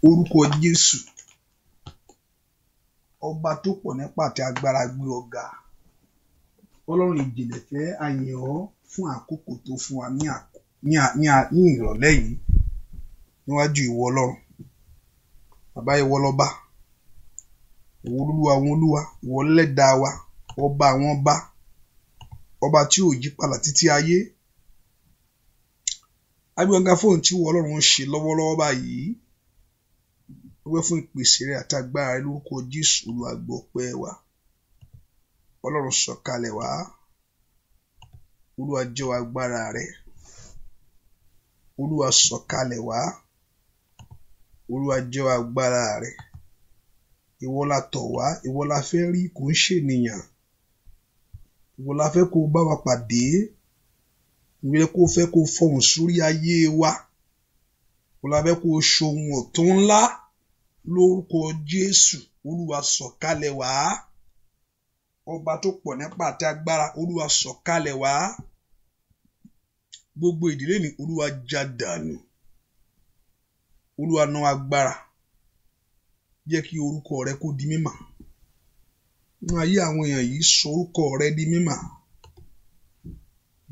Orúkọ Jésù, ọba tó pọ̀ nípa àti agbára, gbé ọ̀gá. Ọlọ́run ìjìnlẹ̀ fẹ́ àyàn ọ́ fún àkókò tó fún wa ní ìrọ̀lẹ́ yìí níwájú ìwọ Ọlọ́run. Bàbá, ìwọ lọ́ba, ìwọ olúwa àwọn olúwa, ìwọ lẹ́dàá wa, ọba àwọn ọba, ọba tí ò yí padà títí ayé. Agbẹ́ngà fóun tí ìwọ Ọlọ́run ń ṣe lọ́wọ́lọ́wọ́ báyìí. Wíwẹ́ fún ìpèsè rẹ àti agbára rẹ lórúkọ Jésù. Olúwa, gbọ́ ọpẹ́ wa. Ọlọ́run, sọ̀kalẹ̀ wá. Olúwa, jẹ́wọ́ agbára rẹ. Olúwa, sọ̀kalẹ̀ wá. Olúwa, jẹ́wọ́ agbára rẹ. Ìwọ la tọ̀ wá, ìwọ la fẹ́ rí, kò ń ṣènìyàn. Ìwọ la fẹ́ kó o bá wa pàdé. Ìwọ kó fẹ́ kó o fọhùn sórí ayé wa. Ìwọ la fẹ́ kó o ṣohun ọ̀tun ńlá lórúkọ Jésù. Olúwa, sọ̀kalẹ̀ wá. Ọba tó pọ̀ nípa àti agbára, Olúwa, sọ̀kalẹ̀ wá. Gbogbo ìdílé ní, Olúwa, já dànù. Olúwa, ná agbára, jẹ́ kí orúkọ rẹ kó di mímọ̀ nínú ayé àwọn èèyàn yìí. Sọ orúkọ rẹ di mímọ̀.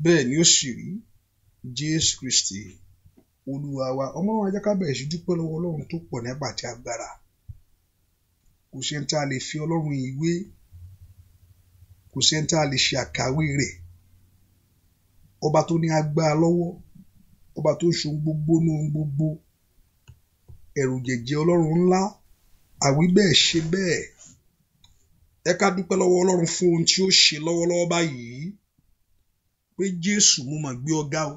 Bẹ́ẹ̀ ni ó sì rí. Jésù Kristi Olúwa wa. Ọmọ wọn, ajá ká bẹ̀rẹ̀ sí dúpẹ́ lọ́wọ́ Ọlọ́run tó pọ̀ nípa àti agbára. Kò sí ẹni tá a lè fi Ọlọ́run yìí wé, kò sí ẹni tá a lè ṣe àkàwé rẹ̀. Ọba tó ní agbára lọ́wọ́, ọba tó ń ṣe ohun gbogbo ní ohun gbogbo, ẹ̀rù jẹ̀jẹ̀ Ọlọ́run ńlá, àwí bẹ́ẹ̀ ṣe bẹ́ẹ̀. Ẹ ká dúpẹ́ lọ́wọ́ Ọlọ́run fún ohun tí ó ṣe lọ́wọ́lọ́wọ́ báyìí, pé Jésù, mo mà gbé ọ̀gá o.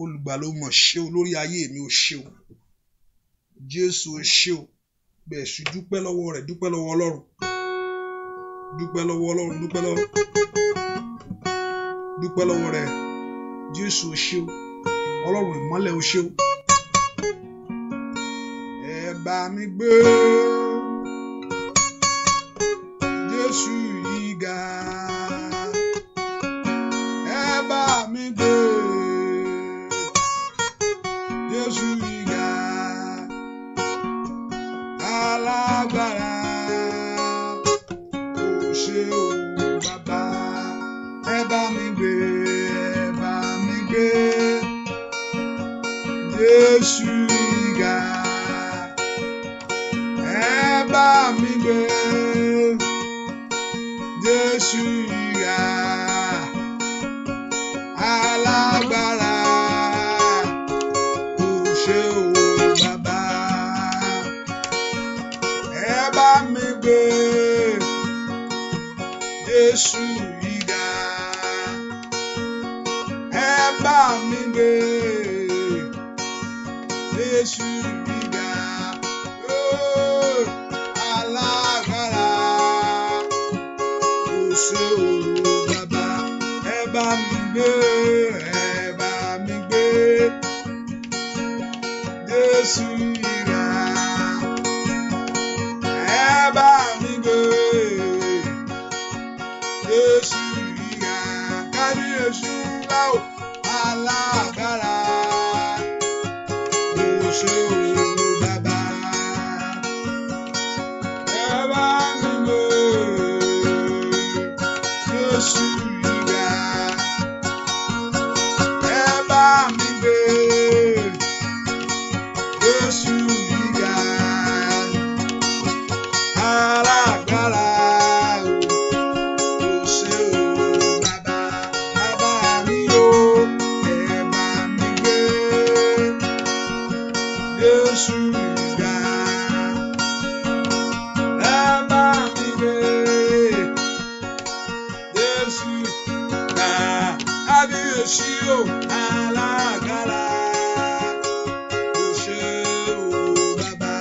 Olùgbàlà, mọ̀ ṣe o lórí ayé mi, ò ṣe o. Jésù, ò ṣe o. Bẹ́ẹ̀ sì dúpẹ́ lọ́wọ́ rẹ̀. Dúpẹ́ lọ́wọ́ Ọlọ́run, dúpẹ́ lọ́wọ́ Ọlọ́run, dúpẹ́ lọ́wọ́, dúpẹ́ lọ́wọ́ rẹ̀. Jésù, ò ṣe o. Ọlọ́run ìmọ́lẹ̀, ò ṣe o. Ẹ bá mi gbé Jésù yìí ga. Ẹ bá mi gbé Jésù yìí ga. Alágbára, ó ṣe o bàbá. Ẹ bá mi gbé, ẹ bá mi gbé Jésù yìí ga. Ẹ bá mi gbé Jésù yìí ga. Alágbára, ó ṣe o bàbá. Ẹ bá mi gbé Jésù yìí ga. Ẹ bá mi gbé Jésù yìí ga. Oh, alágbára, ó ṣe o bàbá. Ẹ bá mi gbé, ẹ bá mi gbé Jésù yìí ga. Ẹ bá mi gbé Jésù yìí ga. Kábíyèsí ńlá o, alágbára, ó ṣe o bàbá. Ẹ bá mi gbé Jésù yìí ga. Ẹ bá mi gbé Jésù yìí ga. Alágbára o, ó ṣe o bàbá. Bàbá mi o, ẹ bá mi gbé Jésù yìí ga. Ẹ bá mi gbé Jésù ga. Kábíyèsí o, alágbára, ó ṣe o bàbá.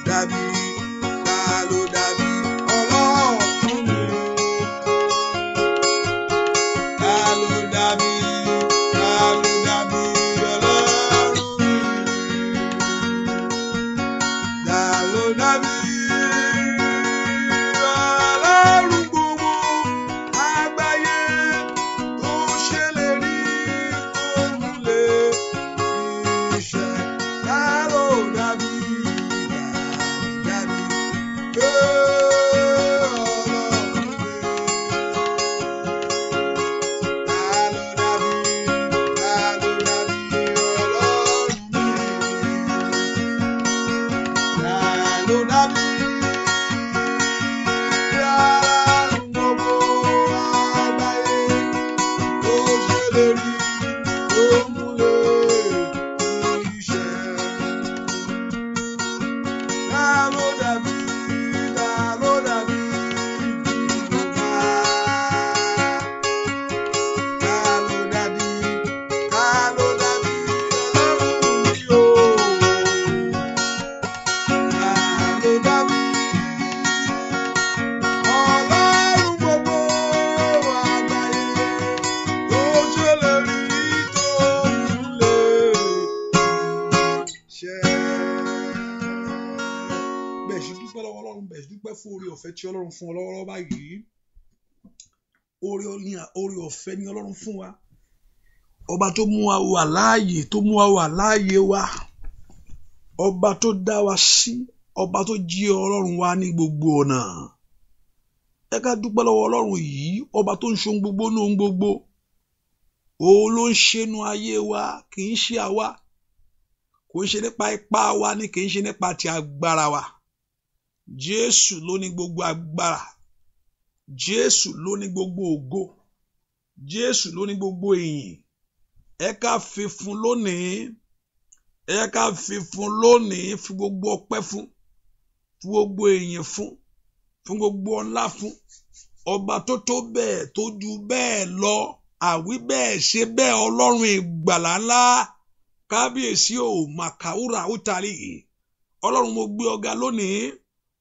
Dàbí ta ló dàbí Ọlọ́run mi? Ta ló dàbí, ta ló dàbí Ọlọ́run? Ọlọ́run, bẹ̀rẹ̀ sí dúpẹ́ fún oore ọ̀fẹ́ tí Ọlọ́run fún ọ lọ́wọ́lọ́wọ́ báyìí. Oore ọ̀fẹ́ ni Ọlọ́run fún wa. Ọba tó mú wa wà láàyè, tó mú wa wà láàyè wa. Ọba tó dá wa sí, ọba tó jí Ọlọ́run wa ní gbogbo ọ̀nà. Ẹ ká dúpẹ́ lọ́wọ́ Ọlọ́run yìí, ọba tó ń ṣe ohun gbogbo ní ohun gbogbo. Òun ló ń ṣẹnu ayé wa, kì í ṣe àwa. Kò ń ṣe nípa ipá wa ni, kì í ṣe nípa ti agbára wa. Jésù ló ní gbogbo agbára. Jésù ló ní gbogbo ògo. Jésù ló ní gbogbo ìyìn. Ẹ ká fi fún lónìí. Ẹ ká fi fún lónìí, fi gbogbo ọpẹ́ fún, fi gbogbo ìyìn fún, fún gbogbo ọlá fún. Ọba tó tó bẹ́ẹ̀ tó ju bẹ́ẹ̀ lọ, àwí bẹ́ẹ̀ ṣe bẹ́ẹ̀, Ọlọ́run ìgbàlà ńlá. Kábíyèsí o, màkàúrà útàlì. Ọlọ́run, mo gbé ọ̀gá lónìí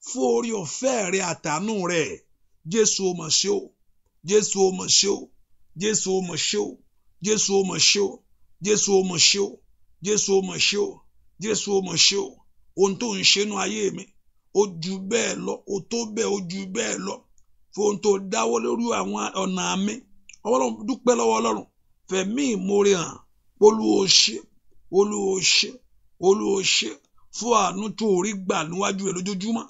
fún orí ọ̀fẹ́ rẹ àtàánú rẹ. Jésù o mọ̀ ṣe o. Jésù o mọ̀ ṣe o. Jésù o mọ̀ ṣe o. Jésù o mọ̀ ṣe o. Jésù o mọ̀ ṣe o. Jésù o mọ̀ ṣe o. Jésù o mọ̀ ṣe o. Ohun tó ń ṣe nú ayé mi, ó ju bẹ́ẹ̀ lọ, ó tó bẹ́ẹ̀, ó ju bẹ́ẹ̀ lọ. Fún ohun tó dáwọ́ lórí àwọn ọ̀nà mi. Ọlọ́run, dúpẹ́ lọ́wọ́ Ọlọ́run. Fẹ̀mí ìmoore hàn. Olúwa ṣe, Olúwa ṣe, Olúwa ṣe fún àánú tó rí gbà níwájú rẹ̀ lójoojúmọ́.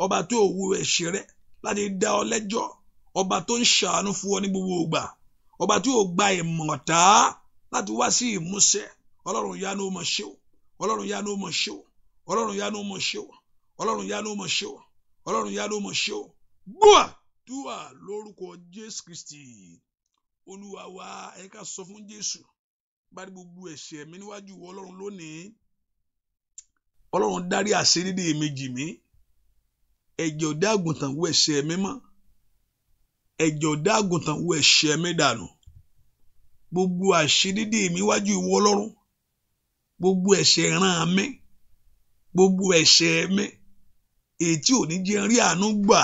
Ọba tó wo ẹ̀ṣẹ̀ rẹ láti dá ọ lẹ́jọ́. Ọba tó ń ṣàánú fún ọ ní gbogbo ìgbà. Ọba tí ò gba ìmọ̀ta láti wá sí ìmúṣẹ. Ọlọ́run yanu ó mọ̀ ṣe o. Ọlọ́run yanu ó mọ̀ ṣe o. Ọlọ́run yanu ó mọ̀ ṣe o. Ọlọ́run yanu ó mọ̀ ṣe o. Ọlọ́run yanu ó mọ̀ ṣe o. Gbọ́ àdúrà lórúkọ Jésù Kristi. Olúwa wa, ẹ ká sọ fún Jésù. Bá rí gbogbo ẹ̀ṣẹ̀ mi níwájú ìwọ Ọlọ́run lónìí. Ọlọ́run dárí àṣírí mi jì mí. Ẹ̀jẹ̀ ọ̀dọ́ àgùntàn wọ ẹ̀ṣẹ̀ mi mọ́. Ẹ̀jẹ̀ ọ̀dọ́ àgùntàn wọ ẹ̀ṣẹ̀ mi dànù. Gbogbo àṣírí mi níwájú ìwọ Ọlọ́run. Gbogbo ẹ̀ṣẹ̀ ìran mi. Gbogbo ẹ̀ṣẹ̀ mi. Èyí tí ò ní jẹ́ n rí àánú gbà.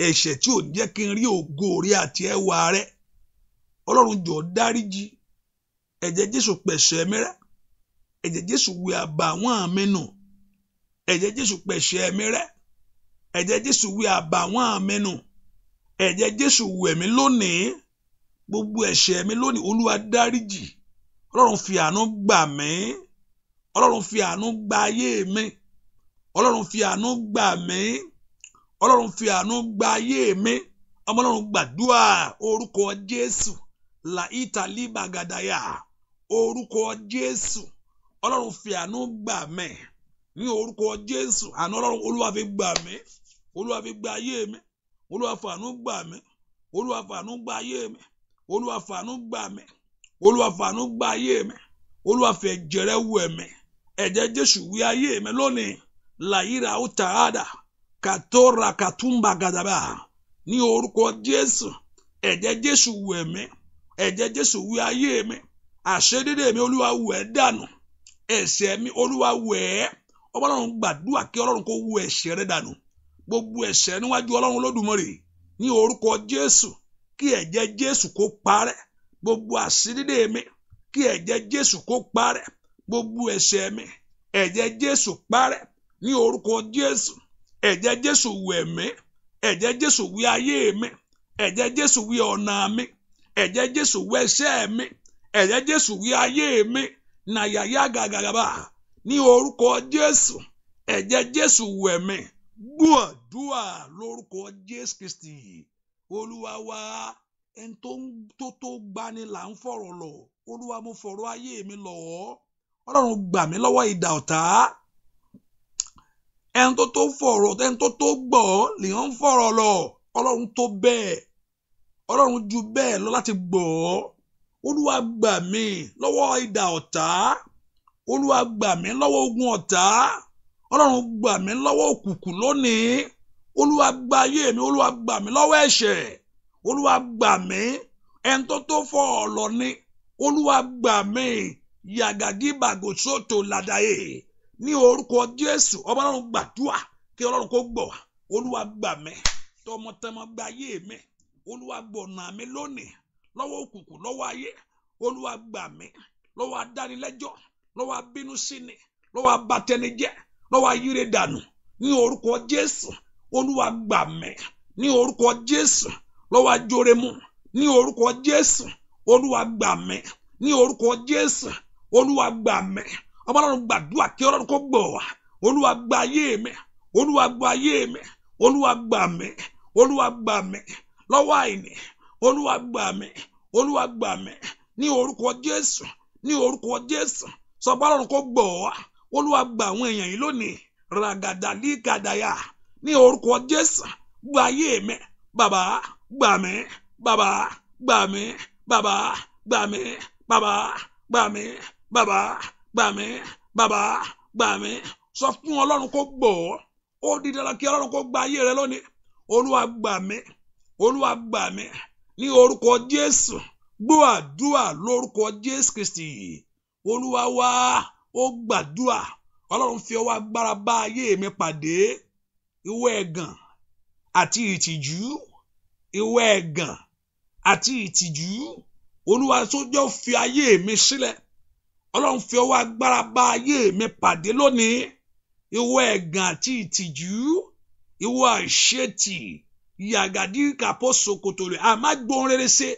Ẹ̀ṣẹ̀ tí ò ní jẹ́ kí n rí ògo rẹ àti ẹwà rẹ. Ọlọ́run jọ̀ọ́ dáríjì. Ẹ̀jẹ̀ Jésù pẹ̀ṣẹ̀ mi rẹ́. Ẹ̀jẹ̀ Jésù wẹ àbàwọ́n mi nù. Ẹ̀jẹ̀ Jésù pẹ̀ṣẹ̀ mi rẹ́. Ẹ̀jẹ̀ Jésù wẹ àbàwọ́n mi nù. Ẹ̀jẹ̀ Jésù wẹ̀ mí lónìí. Gbogbo ẹ̀ṣẹ̀ mi lónìí, Olúwa dáríjì. Ọlọ́run fi àánú gbà mí. Ọlọ́run fi àánú gba ayé mi. Ọlọ́run fi àánú gbà mí. Ọlọ́run fi àánú gba ayé mi. Ọmọ Ọlọ́run gbàdúrà orúkọ Jésù. Làìtà líbàgàdàyà orúkọ Jésù. Ọlọ́run fi àánú gbà mí. Ní orúkọ Jésù, àánú Ọlọ́run Olúwa fi gbà mí. Olúwa fi gba ayé mi. Olúwa fi àánú gbà mí. Olúwa fi àánú gba ayé mi. Olúwa fi àánú gbà mí. Olúwa fi àánú gba ayé mi. Olúwa fi ẹ̀jẹ̀ rẹ̀ wẹ̀ mí. Ẹ̀jẹ̀ Jésù wí ayé mi lónìí. Làyíra ó tààdà. Kàtóra kàtúmbà gàdàbà. Ní orúkọ Jésù, ẹ̀jẹ̀ Jésù wẹ̀ mí. Ẹ̀jẹ̀ Jésù wí ayé mi. Àṣedédé mi Olúwa wẹ̀ dànù. Ẹ̀ṣẹ̀ mi Olúwa wẹ̀ ẹ́. Ọlọ́run gbàdúrà kí Ọlọ́run kó wú ẹ̀ṣẹ̀ rẹ dànù. Gbogbo ẹ̀ṣẹ̀ níwájú Ọlọ́run Olódùmarè. Ní orúkọ Jésù, kí ẹ̀jẹ̀ Jésù kó parẹ́. Gbogbo àṣedédé mi, kí ẹ̀jẹ̀ Jésù kó parẹ́. Gbogbo ẹ̀ṣẹ̀ mi, ẹ̀jẹ̀ Jésù parẹ́. Ní orúkọ Jésù, ẹ̀jẹ̀ Jésù wẹ̀ mí. Ẹ̀jẹ̀ Jésù wí ayé mi. Ẹ̀jẹ̀ Jésù wí ọ̀nà mi. Ẹ̀jẹ̀ Jésù wẹ̀ ẹ̀ṣẹ̀ mi. Ẹ̀jẹ̀ Jésù wí ayé mi. Nàyàyà gàgàgàbà. Ní orúkọ Jésù, ẹ̀jẹ̀ Jésù wẹ̀ mí. Gbàdúrà lórúkọ Jésù Kristi. Olúwa wa, ẹni tó tó gbani là ń fọ̀rọ̀ lọ. Olúwa, mo fọ̀rọ̀ ayé mi lọ̀ ọ́. Ọlọ́run gbà mí lọ́wọ́ idà ọ̀tá. Ẹni tó tó fọ̀rọ̀, ẹni tó tó gbọ́ lèèyàn ń fọ̀rọ̀ lọ. Ọlọ́run tó bẹ́ẹ̀. Ọlọ́run ju bẹ́ẹ̀ lọ láti gbọ́. Olúwa gbà mí lọ́wọ́ idà ọ̀tá. Olúwa gbà mí lọ́wọ́ ogun ọ̀tá. Ọlọ́run gbà mí lọ́wọ́ òkùnkùn lónìí. Olúwa gba ayé mi. Olúwa gbà mí lọ́wọ́ ẹ̀ṣẹ̀. Olúwa gbà mí. Ẹni tó tó fọ̀rọ̀ lọ ni. Olúwa gbà mí. Yàgàdìbàgòsótò làdàyè. Ní orúkọ Jésù, ọba Ọlọ́run gbàdúrà kí Ọlọ́run kó gbọ́. Olúwa gbà mí. Tọmọtọmọ gba ayé mi. Olúwa gbọ̀nà mi lónìí. Lọ́wọ́ òkùnkùn, lọ́wọ́ ayé. Olúwa gbà mí. Lọ́wọ́ adánilẹ́jọ́, lọ́wọ́ abínú síni, lọ́wọ́ abatẹnijẹ́, lọ́wọ́ ayíre dànù. Ní orúkọ Jésù, Olúwa gbà mí. Ní orúkọ Jésù, lọ́wọ́ ajóremú. Ní orúkọ Jésù, Olúwa gbà mí. Ní orúkọ Jésù, Olúwa gbà mí. Ọmọ Ọlọ́run, gbàdúrà kí Ọlọ́run kó gbọ́ wá. Olúwa gba ayé mi. Olúwa gba ayé mi. Olúwa gbà mí. Olúwa gbà mí lọ́wọ́ àìní. Olúwa gbà mí. Olúwa gbà mí. Ní orúkọ Jésù, ní orúkọ Jésù, sọ pé Ọlọ́run kó gbọ́ wá. Olúwa gba àwọn èèyàn yìí lónìí. Ràgàdàlí gàdàyà. Ní orúkọ Jésù, gba ayé mi. Bàbá gbà mí. Bàbá gbà mí. Bàbá gbà mí. Bàbá gbà mí. Bàbá gbà mí. Bàbá gbà mí. Sọ fún Ọlọ́run kó gbọ́. Ó di dandan kí Ọlọ́run kó gba ayé rẹ lónìí. Olúwa gbà mí. Olúwa gbà mí. Ní orúkọ Jésù, gbọ́ àdúrà lórúkọ Jésù Kristi. Olúwa wá, ó gbàdúrà. Ọlọ́run fi ọwọ́ agbára bá ayé mi pàdé. Ìwọ ẹ̀gàn àti ìtìjú, ìwọ ẹ̀gàn àti ìtìjú, Olúwa tó jẹ́ fi ayé mi sílẹ̀. Ọlọ́run fi ọwọ́ agbára bá ayé mi pàdé lónìí. Ìwọ ẹ̀gàn àti ìtìjú, ìwọ àìṣetì, yàgàdí kàpọ̀ sokoto rẹ̀, àmá gbóhùn rere ṣe.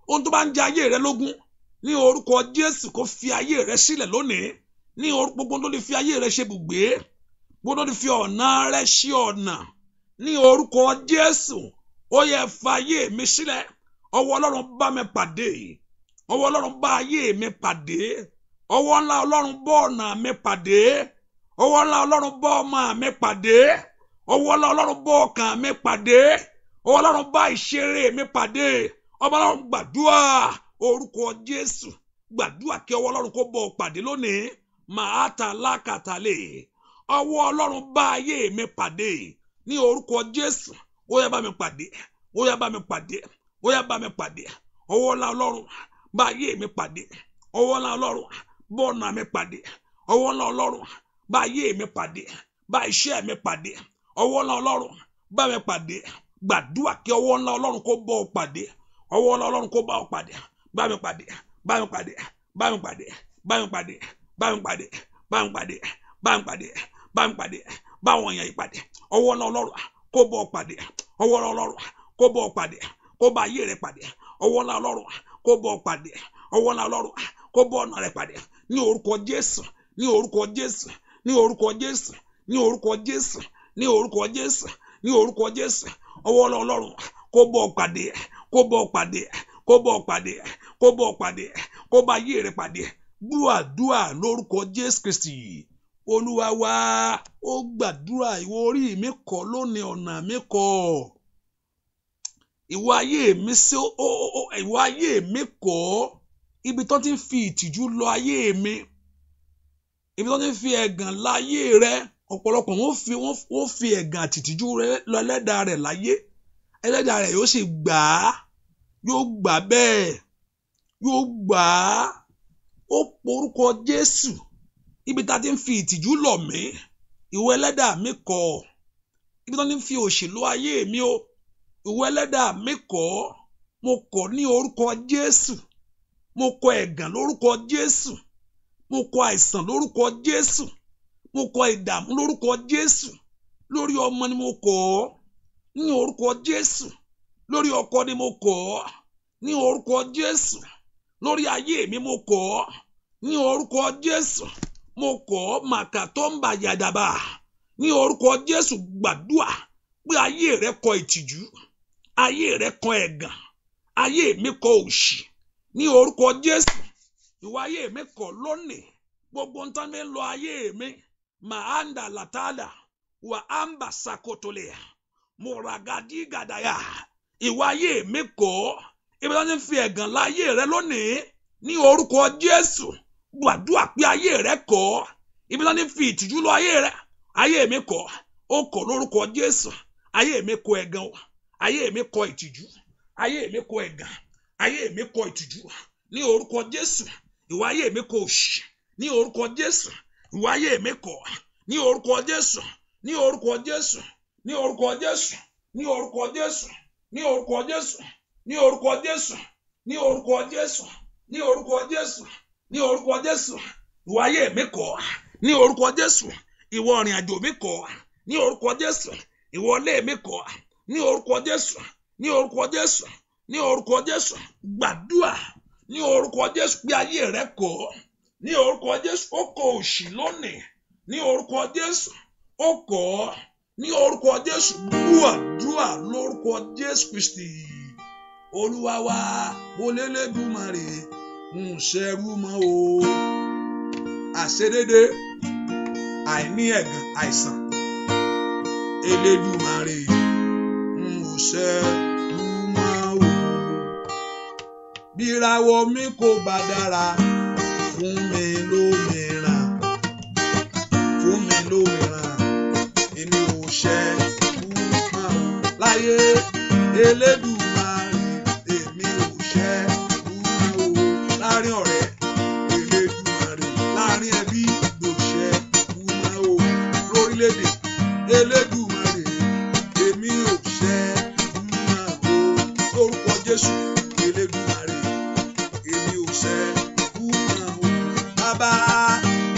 Ohun tó bá ń jẹ ayé rẹ lógún, ní orúkọ Jésù kó fi ayé rẹ sílẹ̀ lónìí. Ní orúkọ gbogbo tó lè fi ayé rẹ ṣe bùgbé, gbogbo tó lè fi ọ̀nà rẹ ṣe ọ̀nà, ní orúkọ Jésù, ó yẹ fa ayé mi sílẹ̀. Ọwọ́ Ọlọ́run bá mi pàdé. Ọwọ́ Ọlọ́run bá ayé mi pàdé. Ọwọ́ ńlá Ọlọ́run bá ọ̀nà mi pàdé. Ọwọ́ ńlá Ọlọ́run bá ọmọ mi pàdé. Ọwọ́ ńlá Ọlọ́run bá ọkàn mi pàdé. Ọwọ́ Ọlọ́run bá ìṣeré mi pàdé. Ọmọ Ọlọ́run, gbàdúrà orúkọ Jésù. Gbàdúrà kí ọwọ́ Ọlọ́run kó bọ́ ọ pàdé lónìí. Màá ta lákàtàlẹ̀. Ọwọ́ Ọlọ́run bá ayé mi pàdé. Ní orúkọ Jésù, ó yá bá mi pàdé. Ó yá bá mi pàdé. Ó yá bá mi pàdé. Ọwọ́ ńlá Ọlọ́run bá ayé mi pàdé. Ọwọ́ ńlá Ọlọ́run bá ọ̀nà mi pàdé. Ọwọ́ ńlá Ọlọ́run bá ayé mi pàdé. Bá iṣẹ́ mi pàdé. Ọwọ́ ńlá Ọlọ́run bá mi pàdé. Gbàdúrà kí ọwọ́ ńlá Ọlọ́run kó bọ́ ọ pàdé. Ọwọ́ ńlá Ọlọ́run kó bá ọ pàdé. Bá mi pàdé. Bá mi pàdé. Bá mi pàdé. Bá mi pàdé. Bá mi pàdé. Bá mi pàdé. Bá mi pàdé. Bá mi pàdé. Bá àwọn èèyàn yìí pàdé. Ọwọ́ ńlá Ọlọ́run kó bọ́ ọ pàdé. Ọwọ́ ńlá Ọlọ́run kó bọ́ ọ pàdé. Kó bá ayé rẹ pàdé. Ọwọ́ ńlá Ọlọ́run kó bọ́ ọ pàdé. Ọwọ́ ńlá Ọlọ́run kó bọ́ ọ̀nà rẹ pàdé. Ní orúkọ Jésù. Ní orúkọ Jésù. Ní orúkọ Jésù. Ní orúkọ Jésù. Ní orúkọ Jésù. Ní orúkọ Jésù. Ọwọ́ ńlá Ọlọ́run kó bọ́ ọ pàdé. Kó bọ́ ọ pàdé. Kó bọ́ ọ pàdé. Kó bọ́ ọ pàdé. Kó bá ayé rẹ pàdé. Gbọ́ lórúkọ Jésù Kristi. Olúwa wa, ó gbàdúrà. Ìwọ orí mi kọ̀ lónìí, ọ̀nà mi kọ̀. Ìwọ ayé mi sí ìwọ ayé mi kọ̀. Ibi tó ti ń fi ìtìjú lọ ayé mi, ibi tó ti ń fi ẹ̀gàn láyé rẹ. Ọ̀pọ̀lọpọ̀ wọ́n fi ẹ̀gàn àti ìtìjú rẹ lọ ẹlẹ́dàá rẹ̀ láyé. Ẹlẹ́dàá rẹ̀ yóò sì gbà á, yóò gbà bẹ́ẹ̀, yóò gbà á. Ó porúkọ Jésù. Ibi tá a ti ń fi ìtìjú lọ̀ mí, ìwọ ẹlẹ́dàá mi kọ̀. Ibi tó ti ń fi òṣèlú ayé mi o, ìwọ ẹlẹ́dàá mi kọ̀. Mo kọ̀ ní orúkọ Jésù. Mo kọ̀ ẹ̀gàn lórúkọ Jésù. Mo kọ̀ àìsàn lórúkọ Jésù. Mo kọ̀ ìdààmú lórúkọ Jésù. Lórí ọmọ ni mo kọ̀ ní orúkọ Jésù. Lórí ọkọ ni mo kọ̀ ní orúkọ Jésù. Lórí ayé mi mo kọ̀ ní orúkọ Jésù. Mo kọ̀ màkà tó ń bà yàdàbà ní orúkọ Jésù. Gbàdúà pé ayé rẹ kọ̀ ìtìjú, ayé rẹ kọ̀ ẹ̀gàn, ayé mi kọ̀ òṣì ní orúkọ Jésù. Ìwà ayé mi kọ̀ lónìí. Gbogbo nǹkan mi ń lọ ayé mi, màáńdà làtàdà wà ámbà sàkótólè mùràgàdì gàdàyà. Ìwà ayé mi kọ̀. Ibi tí wọ́n ti ń fi ẹ̀gàn láyé rẹ lónìí ní orúkọ Jésù. Gbàdúrà pé ayé rẹ kọ̀. Ibi tí wọ́n ti ń fi ìtìjú lọ ayé rẹ, ayé mi kọ̀. Ó kọ̀ lórúkọ Jésù. Ayé mi kọ̀ ẹ̀gàn, ayé mi kọ̀ ìtìjú, ayé mi kọ̀ ẹ̀gàn, ayé mi kọ̀ ìtìjú ní orúkọ Jésù. Ìwà ayé mi kọ̀ òṣì ní orúkọ Jésù. Ìwà ayé mi kọ̀ ní orúkọ Jésù. Ní orúkọ Jésù. Ní orúkọ Jésù. Ní orúkọ Jésù. Ní orúkọ Jésù. Ní orúkọ Jésù. Ní orúkọ Jésù. Ní orúkọ Jésù. Ní orúkọ Jésù. Ìwà ayé mi kọ̀ ní orúkọ Jésù. Ìwọ ìrìn àjò mi kọ̀ ní Ní orúkọ Jésù, ìwọlé mi kọ̀. Ní orúkọ Jésù, ní orúkọ Jésù, ní orúkọ Jésù, gbàdúà. Ní orúkọ Jésù, pé ayé rẹ kọ̀. Ní orúkọ Jésù, ó kọ̀ òṣì lónìí. Ní orúkọ Jésù, ó kọ̀. Ní orúkọ Jésù, gbàdúà lórúkọ Jésù Kristi. Olúwa wa, Olódùmarè, ń ṣẹrú mọ́ o. Àṣedédé, àìní ẹ̀gàn, àìsàn. Elédùmarè, ń ṣẹrú mọ́ o. Bíràwọ̀ mi kò bá dára, fún mi lómìíràn, fún mi lómìíràn, èmi ò ṣẹrú mọ́ o. Láyé Elédùmarè, èmi ò ṣẹrú mọ́ o. Láàrin ọ̀rẹ́, Elédùmarè, láàrin ẹbí, mi ò ṣẹrú mọ́ o. Lórílẹ̀-èdè, Elédùmarè, èmi ò ṣẹrú mọ́ o. Lórúkọ Jésù, Elédùmarè, èmi ò ṣẹrú mọ́ o. Bàbá,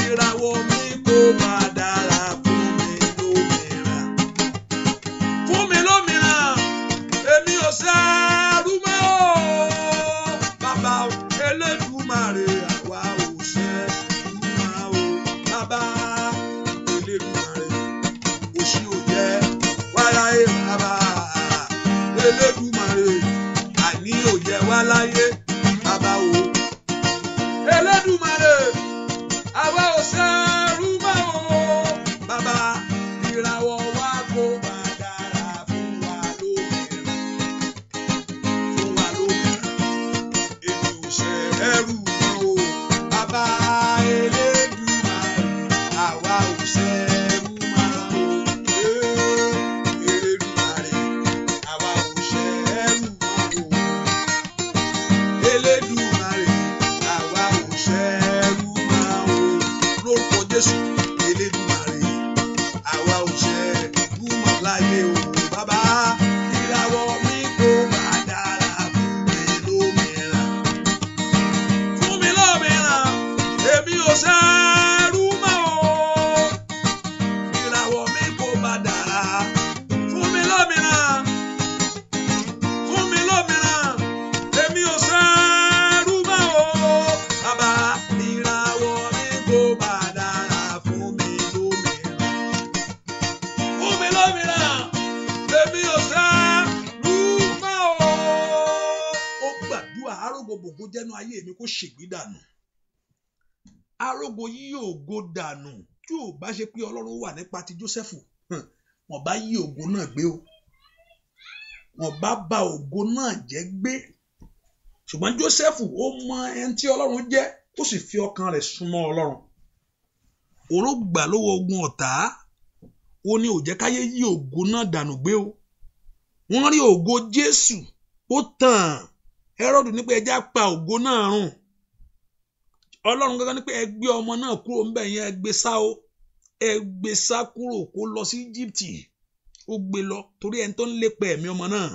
ìràwọ̀ mi kò bá dára, fún mi lómìíràn, fún mi lómìíràn, èmi ò ṣẹrú mọ́ o. Bàbá, Elédùmarè, àwa ò ṣẹrú mọ́ o. Bàbá, Elédùmarè, òṣì ò jẹ́ wá láyé. Bàbá, Elédùmarè, àní ò yẹ wá láyé. Bàbá o, Elédùmarè, àwa ò ṣẹrú mọ́ o. Bàbá, ìràwọ̀ wa kò bá dára, fún wa lómìíràn, fún wa lómìíràn, èmi ò ṣẹrú mọ́ o. Bàbá, Elédùmarè, àwa ò ṣẹrú mọ́ o. Elédùmarè, àwa ò ṣẹrú mọ́ o. Elédùmarè, àwa ò ṣẹrú mọ́ o. Lórúkọ Jésù, Elédùmarè, àwa ò ṣẹrú mọ́ láyé o. Bàbá, ìràwọ̀ mi kò bá dára, fún mi lómìíràn, fún mi lómìíràn, èmi ò ṣẹrú mọ́ o. Ìràwọ̀ mi kò bá dára, fún mi lómìíràn, fún mi lómìíràn, èmi ò ṣẹrú mọ́ o. Bàbá, ìràwọ̀ mi kò bá dára, fún mi lómìíràn, fún mi lómìíràn, èmi ò ṣẹrú mọ́ o. Ó gbàdúrà, arógo bògo jẹ́nu ayé mi kó ṣègbè dànù. Arógo yí ògo dànù. Tí ò bá ṣe pé Ọlọ́run wà nípa ti Jósẹ́fù, wọ́n bá yí ògo náà gbé o. Wọ́n bá ba ògo náà jẹ́ gbé. Ṣùgbọ́n Jósẹ́fù, ó mọ ẹni tí Ọlọ́run jẹ́, ó sì fi ọkàn rẹ̀ súnmọ́ Ọlọ́run. Òun ló gbà lọ́wọ́ ogun ọ̀tá. Ó ní ò jẹ́ káyé yí ògo náà dànù gbé o. Wọ́n rí ògo Jésù, ó tàn. Hẹ́rọ́dù ní pé ẹjá pa ògo náà run. Ọlọ́run gángan ní pé ẹ gbé ọmọ náà kúrò ńbẹ̀ yẹn, ẹ gbé sá o. Ẹ gbé sá kúrò kó lọ sí Íjíbítì. Ó gbé lọ torí ẹni tó ń lépa ẹ̀mí ọmọ náà.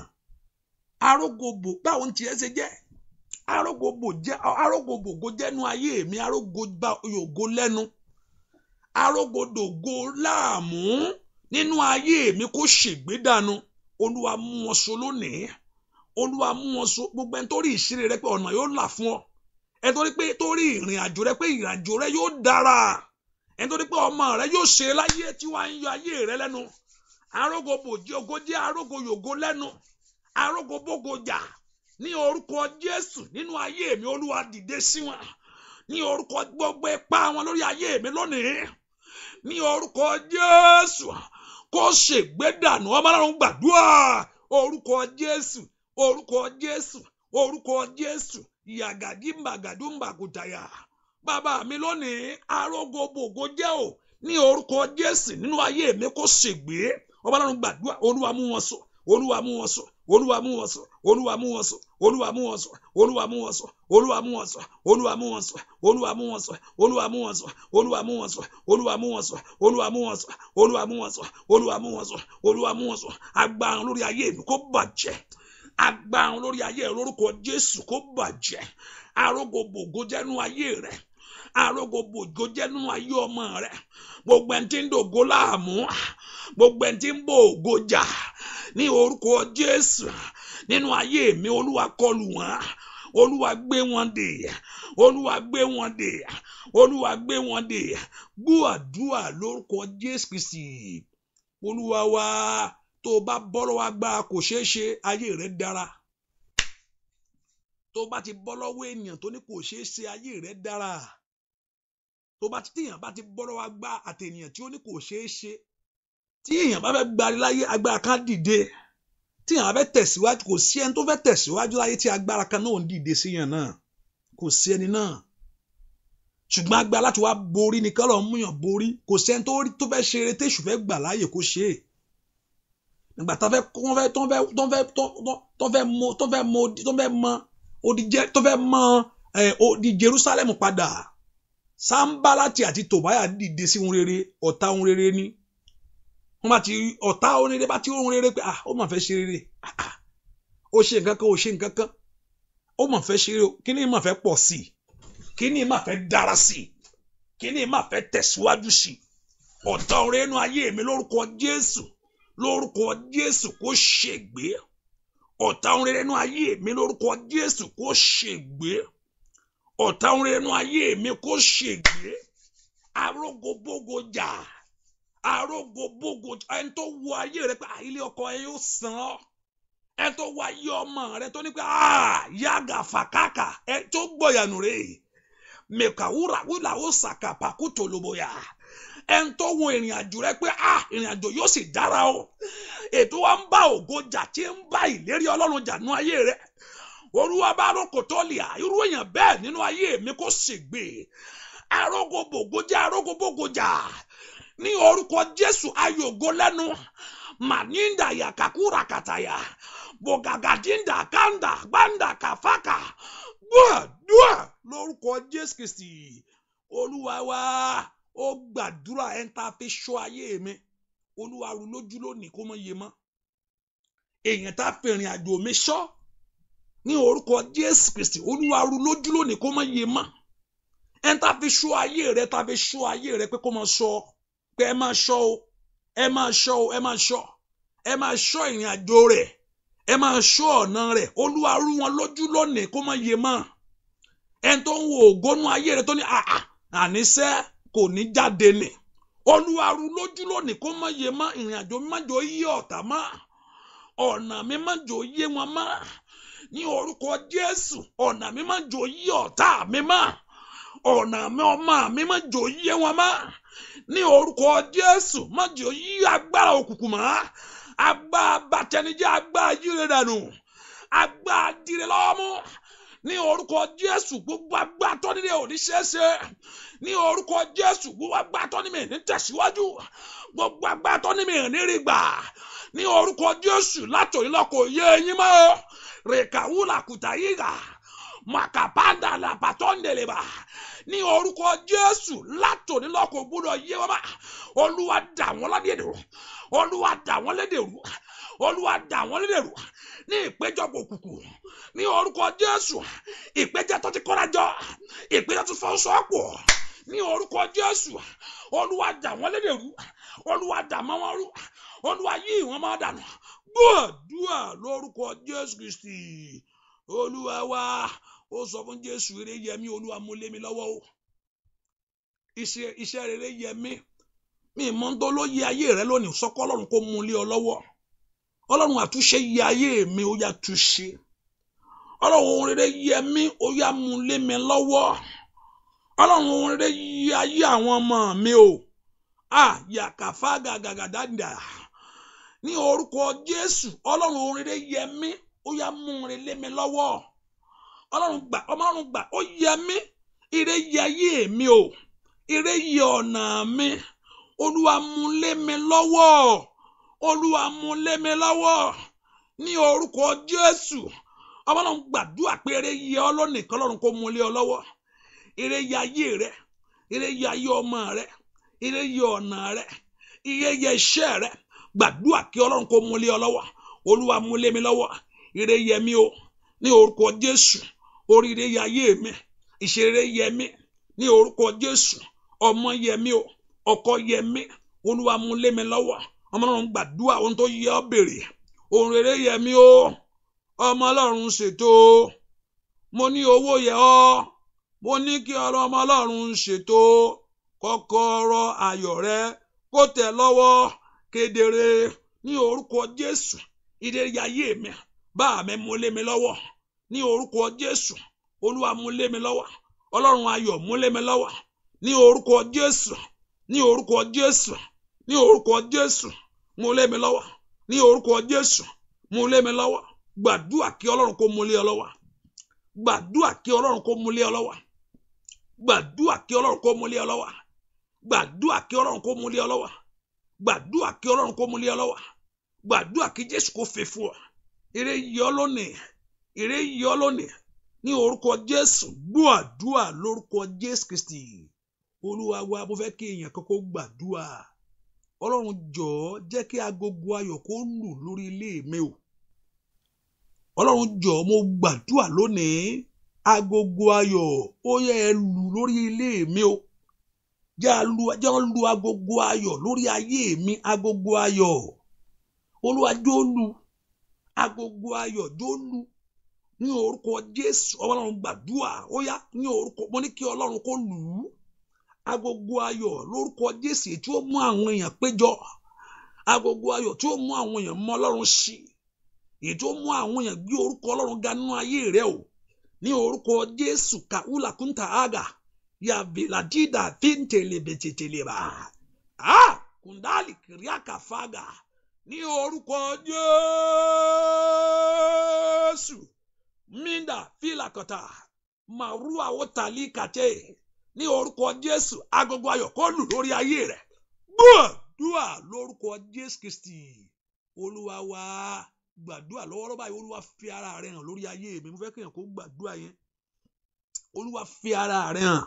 Arógo bò, báwo ń tiẹ̀ ṣe jẹ́? Arógo bò jẹ́, arógo bògo jẹ́nu ayé mi, arógo bá yògo lẹ́nu. Arógo dògo láàmú nínú ayé mi kó ṣègbé dànù. Olúwa mú wọn so lónìí. Olúwa mú wọn so. Gbogbo ẹni tó rí ìṣeré rẹ pé ọ̀nà yóò là fún ọ. Ẹni tó rí pé tó rí ìrìn àjò rẹ pé ìrìn àjò rẹ yóò dára. Ẹni tó rí pé ọmọ rẹ yóò ṣe láyé tí wàá ń yọ ayé rẹ lẹ́nu. Arógo bòjì ògo jẹ́ arógo yògo lẹ́nu. Arógo bógo jà ní orúkọ Jésù nínú ayé mi, Olúwa dìde sí wọn. Ní orúkọ gbogbo ipá wọn lórí ayé mi lónìí. Ní orúkọ Jésù kó ṣègbé dànù. Ọmọ Ọlọ́run gbàdúrà. Orúkọ Jésù, orúkọ Jésù, orúkọ Jésù. Yàgàdí màgàdú màgùtàyà. Bàbá mi lónìí, arógo bògo jẹ́ o. Ní orúkọ Jésù nínú ayé mi kó ṣègbé. Ọmọ Ọlọ́run gbàdúrà. Olúwa mú wọn sọ. Olúwa mú wọn sọ. Olúwa mú wọn sọ. Olúwa mú wọn sọ. Olúwa mú wọn sọ. Olúwa mú wọn sọ. Olúwa mú wọn sọ. Olúwa mú wọn sọ. Olúwa mú wọn sọ. Olúwa mú wọn sọ. Olúwa mú wọn sọ. Olúwa mú wọn sọ. Olúwa mú wọn sọ. Olúwa mú wọn sọ. Olúwa mú wọn sọ. Olúwa mú wọn sọ. Agbára lórí ayé mi kó bàjẹ́. Agbára lórí ayé rẹ lórúkọ Jésù kó bàjẹ́. Arógo bògo jẹ́nu ayé rẹ. Arógo bògo jẹ́nu ayé ọmọ rẹ. Gbogbo ẹni tí ń dògo láàmú. Gbogbo ẹni tí ń bò ògo jà ní orúkọ Jésù nínú ayé mi, Olúwa kọlù wọ́n. Olúwa gbé wọn dè. Olúwa gbé wọn dè. Olúwa gbé wọn dè. Gbọ́ àdúrà lórúkọ Jésù Kristi Olúwa wa. Tó o bá bọ́ lọ́wọ́ agbára kò ṣeé ṣe, ayé rẹ dára. Tó o bá ti bọ́ lọ́wọ́ ènìyàn tó ní kò ṣeé ṣe, ayé rẹ dára. Tó bá ti téèyàn bá ti bọ́ lọ́wọ́ agbára àti ènìyàn tí ó ní kò ṣeé ṣe, tí èèyàn bá fẹ́ gbari láyé, agbára kan dìde. Tí èèyàn bá fẹ́ tẹ̀síwájú, kò sí ẹni tó fẹ́ tẹ̀síwájú láyé tí agbára kan náà ń dìde sí yàn náà, kò sí ẹni náà. Ṣùgbọ́n agbára láti wá borí ni kọ́lọ̀ ń múyàn borí. Kò sí ẹni tó fẹ́ ṣe eré téṣù fẹ́ gbà láàyè kó ṣe é. Nígbà tó fẹ́ tó fẹ́ tó fẹ́ tó fẹ́ mọ tó fẹ́ mọ tó fẹ́ mọ odi jẹ tó fẹ́ mọ odi Jerusalem padà, Sanbalati àti Tòbáyà dìde sí ohun rere. Ọ̀tá ohun rere ni wọ́n bá ti ọ̀tá ohun rere bá ti ohun rere pé ah, ó mà fẹ́ ṣe rere, ah, ó ṣe nǹkan kan, ó ṣe nǹkan kan, ó mà fẹ́ ṣe rere, kí ni mà fẹ́ pọ̀ sí i, kí ni mà fẹ́ dára sí i, kí ni mà fẹ́ tẹ̀síwájú sí i. Ọ̀tá ohun rere inú ayé mi lórúkọ Jésù, lórúkọ Jésù kó ṣègbé. Ọ̀tá ohun rere inú ayé mi lórúkọ Jésù kó ṣègbé. Ọ̀tá ohun rere inú ayé mi kó ṣègbé. Arógobógo jà, arógobógo, ẹni tó wo ayé rẹ pé ilé ọkọ ẹ yóò sàn ọ́, ẹni tó wo ayé ọmọ rẹ tó ní pé yàgà fàkàkà, ẹ tó gbọ̀yànù rè mẹkàwúrà wúlà ó sàkà pàkútò lóbóyà, ẹni tó wo ìrìn àjò rẹ pé ìrìn àjò yóò sì dára o, ètò wa ń bá ògo jà tí ń bá ìlérí Ọlọ́run jà nínú ayé rẹ, Olúwa bá roko tó lè à irú èèyàn bẹ́ẹ̀ nínú ayé mi kó ṣègbè. Arógobògo jà, arógobógo jà ní orúkọ Jésù, ayògo lẹ́nu màníńdà yàkàkúrà kàtàyà bògàgàdíńdà kàńdà gbàǹdà kàfàkà. Gbàdúrà lórúkọ Jésù Kristi Olúwa wa. Ó gbàdúrà, ẹni tá a fi ṣọ́ ayé mi, Olúwa rú lójú lónìí kó mọ̀ yé mọ́. Èèyàn tá a fi ìrìn àjò mi ṣọ́ ní orúkọ Jésù Kristi, Olúwa rú lójú lónìí kó mọ̀ yé mọ́. Ẹni tá a fi ṣọ́ ayé rẹ, tá a fi ṣọ́ ayé rẹ pé kó máa ṣọ́, pé ẹ máa ṣọ́ o, ẹ máa ṣọ́ o, ẹ máa ṣọ́, ẹ máa ṣọ́ ìrìn àjò rẹ̀, ẹ máa ṣọ́ ọ̀nà rẹ̀, Olúwa rú wọn lójú lónìí kó mọ̀ yé mọ́. Ẹni tó ń wo ògónú ayé rẹ tó ní àníṣe kò ní jáde nì, Olúwa rú lójú lónìí kó mọ̀ yé mọ́. Ìrìn àjò mi má jò yí ọ̀tá mọ́, ọ̀nà mi má jò yé wọn mọ́ ní orúkọ Jésù. Ọ̀nà mi má jò yí ọ̀tá mi mọ́, ọ̀nà mi ọmọ mi má jò yé wọn mọ́ ní orúkọ Jésù. Má jò yí agbára òkùnkùn mọ́, agbára bàtẹnijẹ́, agbára yíre dànù, agbára dire lọ́wọ́ mú ní orúkọ Jésù. Gbogbo agbára tó nílé òní ṣeéṣe ní orúkọ Jésù. Gbogbo agbára tó ní mi ní tẹ̀síwájú, gbogbo agbára tó ní mi ní rí gbà ní orúkọ Jésù. Látòrí lọ kò yé eyín mọ́ o. Rèkàwúlà kùtà yíga màkàpáńdà làbàtọ́ndẹ̀lẹ̀bà ní orúkọ Jésù. Látòní lọ kò gbúdọ̀ yé wọn mọ́. Olúwa dà wọ́n lédè rú, Olúwa dà wọ́n lédè rú, Olúwa dà wọ́n lédè rú ní ìpéjọpọ̀ òkùnkùn ní orúkọ Jésù. Ìpéjọ tó ti kóra jọ, ìpéjọ tó fọwọ́sowọ́pọ̀ ní orúkọ Jésù. Olúwa dà wọ́n lédè rú, Olúwa dà mọ́ wọn rú, Olúwa yí wọn mọ́ dànù. Gbàdúrà lórúkọ Jésù Kristi Olúwa wa. Ó sọ fún Jésù, ire yẹ mí, Olúwa mú lé mi lọ́wọ́ o, iṣẹ́ rere yẹ mí. Mi mọ́ tó ló yẹ ayé rẹ lónìí, sọ́kọ́ Ọlọ́run kó mú lé ọ lọ́wọ́. Ọlọ́run àtúnṣe yẹ ayé mi, ó yá túnṣe. Ọlọ́run ohun rere yẹ mí, ó yá mú lé mi lọ́wọ́. Ọlọ́run ohun rere yẹ ayé àwọn ọmọ mi o, yàkàfà gàgàgàdàdà ní orúkọ Jésù. Ọlọ́run ohun rere yẹ mí, ó yá mú rere lé mi lọ́wọ́. Ọlọ́run gbà, Ọlọ́run gbà, ó yẹ mí, ire yẹ ayé mi o, ire yẹ ọ̀nà mi. Olúwa mú lé mi lọ́wọ́, Olúwa mú lé mi lọ́wọ́ ní orúkọ Jésù. Ọlọ́run gbàdúrà pé ire yẹ ọ lónìí, kọ́lọ́run kó mú lé ọ lọ́wọ́. Ire yẹ ayé rẹ, ire yẹ ayé ọmọ rẹ, ire yẹ ọ̀nà rẹ, ire yẹ iṣẹ́ rẹ. Gbàdúrà kí Ọlọ́run kó mú lé ọ lọ́wọ́. Olúwa mú lé mi lọ́wọ́, ire yẹ mí o ní orúkọ Jésù. Oríire yẹ ayé mi, ìṣeré yẹ mí ní orúkọ Jésù. Ọmọ yẹ mí o, ọkọ yẹ mí, Olúwa mú lé mi lọ́wọ́. Ọmọ Ọlọ́run gbàdúrà ohun tó yẹ ọ́ béèrè. Ohun rere yẹ mí o, ọmọ Ọlọ́run ṣètò. Mo ní owó yẹ ọ́, mo ní kí ọmọ Ọlọ́run ṣètò. Kọ́kọ́rọ́ ayọ̀ rẹ kó tẹ̀ lọ́wọ́ kedere ní orúkọ Jésù. Ìdérí ayé mi, bá mi mú lé mi lọ́wọ́ ní orúkọ Jésù. Olúwa mú lé mi lọ́wọ́, Ọlọ́run ayọ̀ mú lé mi lọ́wọ́ ní orúkọ Jésù, ní orúkọ Jésù, ní orúkọ Jésù, mú lé mi lọ́wọ́ ní orúkọ Jésù, mú lé mi lọ́wọ́. Gbàdúrà kí Ọlọ́run kó mú lé ọ lọ́wọ́. Gbàdúrà kí Ọlọ́run kó mú lé ọ lọ́wọ́. Gbàdúrà kí Ọlọ́run kó mú lé ọ lọ́wọ́. Gbàdúrà kí Ọlọ́run kó mú lé ọ lọ́wọ́. Gbàdúrà kí Ọlọ́run kó mú lé ọ lọ́wọ́. Gbàdúrà kí Jésù kó fẹ́ fún ọ. Ire yọ ọ́ lónìí, ire yọ ọ́ lónìí ní orúkọ Jésù. Gbàdúrà lórúkọ Jésù Kristi Olúwa wa. Mo fẹ́ kí èèyàn kan kó gbàdúrà. Ọlọ́run jọ̀ọ́ jẹ́ kí agogo ayọ̀ kó lù lórí ilé mi o. Ọlọ́run jọ̀ọ́, mo gbàdúrà lónìí, agogo ayọ̀ ó yẹ ẹ lù lórí ilé mi o. Jẹ́ lu agogo ayọ̀ lórí ayé mi, agogo ayọ̀. Olúwa jọ̀ọ́ lù, agogo ayọ̀ jọ̀ọ́ lù ní orúkọ Jésù. Ọlọ́run gbàdúrà ó yá ní orúkọ, mo ní kí Ọlọ́run kó lù ú agogo ayọ̀ lórúkọ Jésù tí ó mú àwọn èèyàn péjọ, agogo ayọ̀ tí ó mú àwọn èèyàn mọ Ọlọ́run sí, èyí tí ó mú àwọn èèyàn gbé orúkọ Ọlọ́run ga nínú ayé rẹ o ní orúkọ Jésù. Kàúlà kúńtà àgà yàbìlàdídà fíntèlébètètèlébà a kùndàlì kìrìàkà fàgà ní orúkọ Jésù. Minda fìlàkọ̀tà màrúwà ó tàlí kàtẹ́ ní orúkọ Jésù. Agogo ayọ̀ kó lù lórí ayé rẹ̀. Gbàdúrà lórúkọ Jésù Kristi Olúwa wa. Gbàdúrà lọ́wọ́lọ́wọ́ báyìí. Olúwa fi ara rẹ̀ hàn lórí ayé mi. Mo fẹ́ kéèyàn kó gbàdúrà yẹn. Olúwa fi ara rẹ̀ hàn.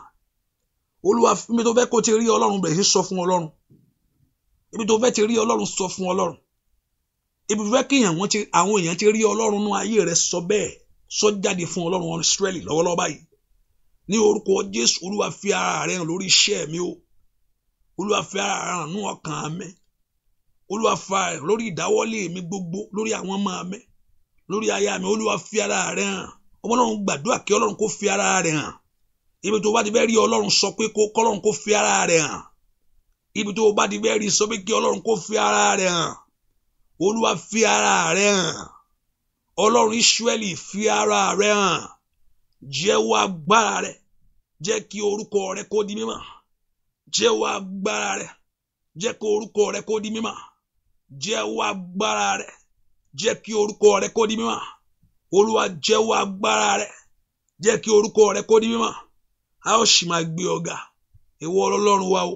Olúwa ibi tó fẹ́ kó ti rí Ọlọ́run bẹ̀rẹ̀ sí sọ fún Ọlọ́run. Ibi tó fẹ́ ti rí Ọlọ́run sọ fún Ọlọ́run. Ibi tó fẹ́ kéèyàn àwọn èèyàn ti rí Ọlọ́run nú ayé rẹ̀ sọ bẹ́ẹ̀, sọ jáde fún Ọlọ́run Ísírẹ́lì lọ́wọ́lọ́wọ́ báyìí ní orúkọ Jésù. Olúwa fi ara rẹ̀ hàn lórí iṣẹ́ mi o. Olúwa fi ara rẹ̀ hàn nú ọkàn mi. Olúwa fi ara rẹ̀ lórí ìdáwọ́lé mi gbogbo, lórí àwọn ọmọ mi, lórí aya mi. Olúwa fi ara rẹ̀ hàn. Ọmọ Ọlọ́run gbàdúrà kí Ọlọ́run kó fi ara rẹ̀ hàn. Ibi tó bá ti fẹ́ rí Ọlọ́run sọ pé kó kọ́lọ́run kó fi ara rẹ̀ hàn. Ibi tó bá ti fẹ́ rí sọ pé kí Ọlọ́run kó fi ara rẹ̀ hàn. Olúwa fi ara rẹ̀ hàn. Ọlọ́run Ísírẹ́lì fi ara rẹ̀ hàn. Jẹ́wọ́ agbára rẹ̀, jẹ́ kí orúkọ rẹ̀ kó di mímọ́. Jẹ́wọ́ agbára rẹ̀, jẹ́ kí orúkọ rẹ̀ kó di mímọ́. Jẹ́wọ́ agbára rẹ̀, jẹ́ kí orúkọ rẹ̀ kó di mímọ́. Olúwa jẹ́wọ́ agbára rẹ̀, jẹ́ kí orúkọ rẹ̀ kó di mímọ́. A ó sì máa gbé ọ̀gá. Ìwọ Ọlọ́run wa o,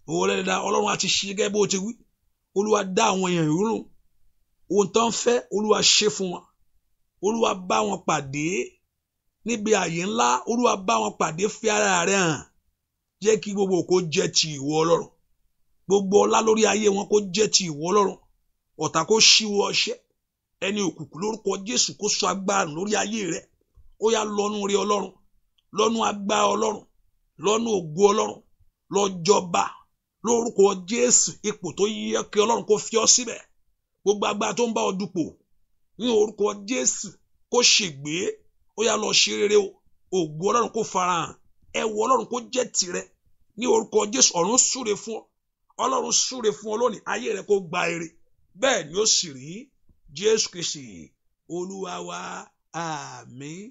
ìwọ Ọlọ́run, Ọlọ́run àti ṣe gẹ́gẹ́ bó ti wí. Olúwa dá àwọn èèyàn ìrúnú ohun tó ń fẹ́, Olúwa ṣe fún wọn. Olúwa bá wọn pàdé níbi àyè ńlá. Olúwa bá wọn pàdé, fi ara rẹ̀ hàn. Jẹ́ kí gbogbo kó jẹ́ ti ìwọ Ọlọ́run. Gbogbo ọlá lórí ayé wọn kó jẹ́ ti ìwọ Ọlọ́run. Ọ̀tá kó ṣíwọ́ ọṣẹ́. Ẹni òkùnkùn lórúkọ Jésù kó sọ agbára nù lórí ayé rẹ̀. Ó yá lọ́nú rí Ọlọ́run, lọ́nú agbára Ọlọ́run, lọ́nú ògo Ọlọ́run, lọ́jọba lórúkọ Jésù. Ipò tó yẹ kí Ọlọ́run kó fi ọ́ síbẹ̀. Gbogbo agbára tó ń bá ọ dupò ní orúkọ Jésù kó ṣègbé. Ó yá lọ ṣe rere o. Ògo Ọlọ́run kó farahàn. Ẹwọ Ọlọ́run kó jẹ́ tìrẹ ní orúkọ Jésù. Ọ̀run súre fún ọ. Ọlọ́run súre fún ọ lónìí. Ayé rẹ kó gba ire. Bẹ́ẹ̀ ni ó sì rí. Jésù Kristi Olúwa wa. Àmín,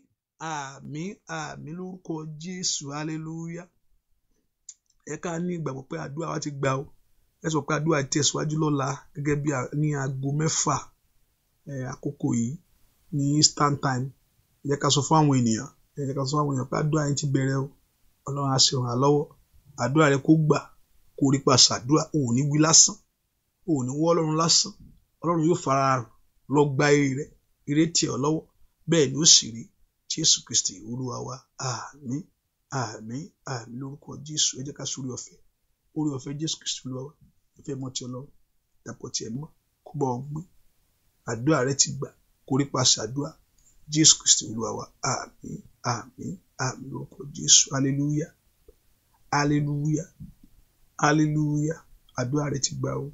àmín, àmín lórúkọ Jésù. Hallelujah. Ẹ ká ní ìgbàgbọ́ pé àdúrà wa ti gbà o. Ẹ sọ pé àdúrà tẹ̀síwájú lọ́la gẹ́gẹ́ bí ní aago 6 àkókò yìí ní Eastern Time. Ẹ jẹ́ ká sọ fún àwọn ènìyàn, ẹ jẹ́ ká sọ fún àwọn èèyàn pé àdúrà yẹn ti bẹ̀rẹ̀ o. Ọlọ́run á sì ràn á lọ́wọ́. Àdúrà rẹ kó gbà, kó rí pa ṣàdúrà. O ò ní wí lásán, o ò ní wọ́ Ọlọ́run lásán. Ọlọ́run yóò fara lọ gba ire rẹ, ire tì ọ́ lọ́wọ́. Bẹ́ẹ̀ ni ó sì rí. Jésù Kristi Olúwa wa. Àmín, àmín, àmín lórúkọ Jésù. Ẹ jẹ́ ká sórí ọ̀fẹ́, orí ọ̀fẹ́ Jésù Kristi Olúwa wa, ìfẹ́ mọ́ ti Ọlọ́run, dàpọ̀ tiẹ̀ mọ́, kó bá ọ gbé. Àdúrà rẹ ti gbà, kó rí pa ṣàdúrà. Jésù Kristi Olúwa wa. Àmín, àmín, àmín lórúkọ Jésù. Hallelujah, hallelujah, hallelujah. Àdúrà rẹ ti gbà o.